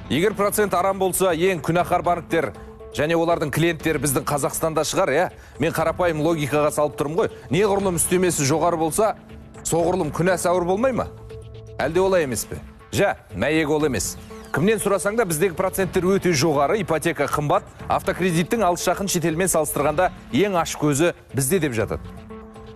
Егер процент арам болса, ең күнәһар банктер және олардың клиенттері біздің Қазақстанда шығар, иә? Мен қарапайым логикаға салып тұрмын ғой. Неғұрлым үстемесі жоғары болса, соғұрлым күнәсі ауыр болмай ма? Әлде олай емес пе? Жә, мәйек ол емес. Кімнен сұрасаң да біздегі проценттер өте жоғары, ипотека қымбат, автокредиттің алыс жақын шетелмен салыстырғанда ең аш көзі бізде деп жатады.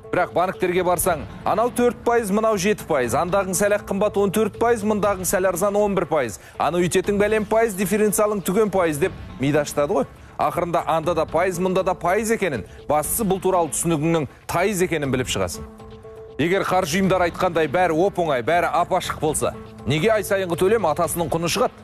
Бірақ банктерге барсаң, анау 4%, мынау 7%, андағың сәл қымбат 14%, мындағың сәл арзан 11%, анау үйтетін бәлем пайыз, дифференциалың түген пайыз деп миды ашытады ғой. Ақырында анда да пайыз, мұнда да пайыз екенін, бастысы бұл туралы түсінігіңнің тайыз екенін біліп шығасың. Егер қаржы ұйымдары айтқандай бәрі оп-оңай, бәрі ап-ашық болса, неге ай сайынғы төлем атасының құны шығады?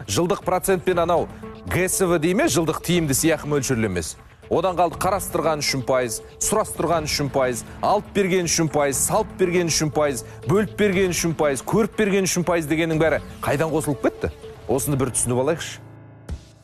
Жылдық процентпен анау ГСВ дей ме, жылдық тиімді сыйақы мөлшерлемесі. Одан қалды қарастырған үшін пайыз, сұрастырған үшін пайыз, алып берген үшін пайыз, салып берген үшін пайыз, бөліп берген үшін пайыз, көріп берген үшін пайыз дегеннің бәрі қайдан қосылып кетті? Осыны бір түсініп алайықшы.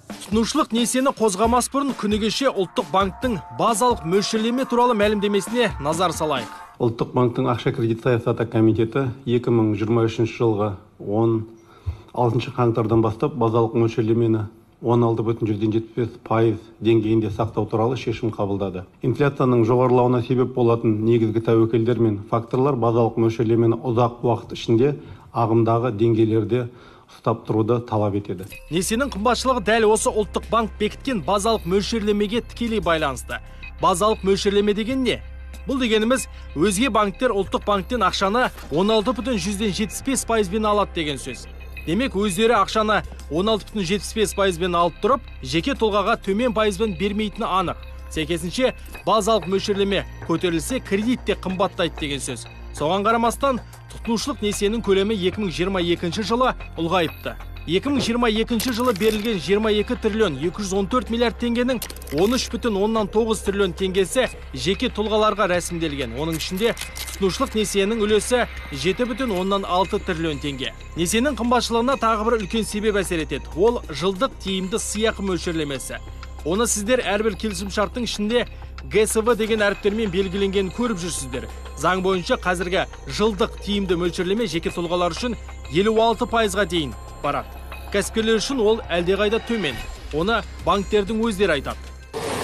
Тұтынушылық несиені қозғамас бұрын күні кеше Ұлттық банктің базалық мөлшерлеме туралы мәлімдемесіне назар салайық. Ұлттық банктің ақша кредит саясаты комитеті 2023 жылғы 16 қаңтардан бастап базалық мөлшерлемені 16,75% деңгейінде сақтау туралы шешім қабылдады. Инфляцияның жоғарылауына себеп болатын негізгі тәуекелдер мен факторлар базалық мөлшерлемені ұзақ уақыт ішінде ағымдағы деңгейлерде ұстап тұруды талап етеді. Несиенің қымбатшылығы дәл осы Ұлттық банк бекіткен базалық мөлшерлемеге тікелей байланысты. Базалық мөлшерлеме деген не? Бұл дегеніміз өзге банктер Ұлттық банктен ақшаны 16,75%-бен алады деген сөз. Демек, өздері ақшаны 16,75%-бен алып тұрып, жеке тұлғаға төмен пайызбен бермейтіні анық. Сәйкесінше, базалық мөлшерлеме көтерілсе, кредит те қымбаттайды деген сөз. Соған қарамастан, тұтынушылық несиенің көлемі 2022 жылы ұлғайыпты. 2022 жылы берілген 22 триллион 214 миллиард теңгенің 13,9 триллион теңгесі жеке тұлғаларға рәсімделген. Оның ішінде тұтынушылық несиенің үлесі 7,6 триллион теңге. Несиенің қымбатшылығына тағы бір үлкен себеп әсер етеді. Ол жылдық тиімді сыйақы мөлшерлемесі. Оны сіздер әрбір келісімшарттың ішінде ГСВ деген әріптермен белгіленгенін көріп жүрсіздер. Заң бойынша қазіргі жылдық тиімді мөлшерлеме жеке тұлғалар үшін 56%-ға дейін барады. Кәсіпкерлер үшін ол әлдеқайда төмен. Оны банктердің өздері айтады.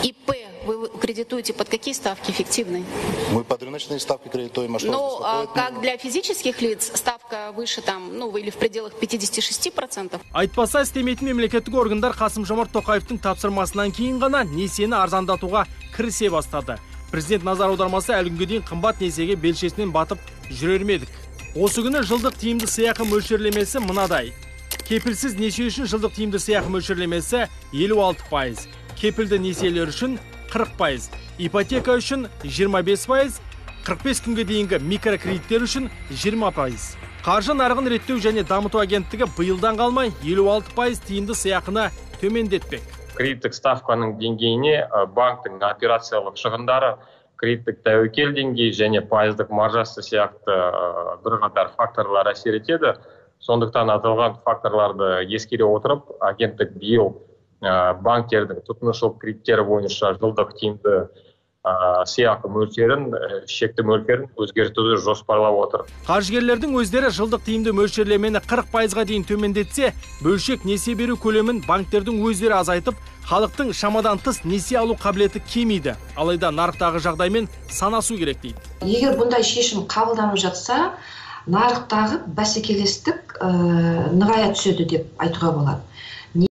ИП вы кредитуете под какие ставки эффективные? Мы под рыночные ставки кредитуем. А что ну, как для физических лиц ставка выше там, ну, или в пределах 56%. Айтпаса істемейтін мемлекеттік органдар Қасым-Жомарт Тоқаевтың тапсырмасынан кейін ғана несиені арзандатуға кірісе бастады. Президент назар аудармаса, әлі күнге дейін қымбат несиеге белшесінен батып жүрер ме едік? Осы күні жылдық тиімді сыйақы мөлшерлемесі мынадай. Кепілсіз несие үшін жылдық тиімді сыйақы мөлшерлемесі 56%, кепілді несиелер үшін 40%, ипотека үшін 25%, 45 күнге дейінгі микрокредиттер үшін 20%. Қаржы нарығын реттеу және дамыту агенттігі биылдан қалмай 56% тиімді сыйақыны төмендетпек. Кредиттік ставканың деңгейіне банктің операциялық шығындары, кредиттік тәуекел деңгейі және пайыздық маржасы сияқты бірқатар факторлар әсер етеді. Сондықтан аталған факторларды ескере отырып, агенттік биыл банктердің тұтынушылық кредиттері бойынша жылдық тиімді сыйақы мөлшерін, шекті мөлшерін өзгертуді жоспарлап отыр. Қаржыгерлердің өздері жылдық тиімді мөлшерлемені 40%-ға дейін төмендетсе, бөлшек несие беру көлемін банктердің өздері азайтып, халықтың шамадан тыс несие алу қабілеті кемиді. Алайда нарықтағы жағдаймен санасу керек дейді. Егер бұндай шешім қабылданып жатса, нарықтағы бәсекелестік нығая түседі деп айтуға болады.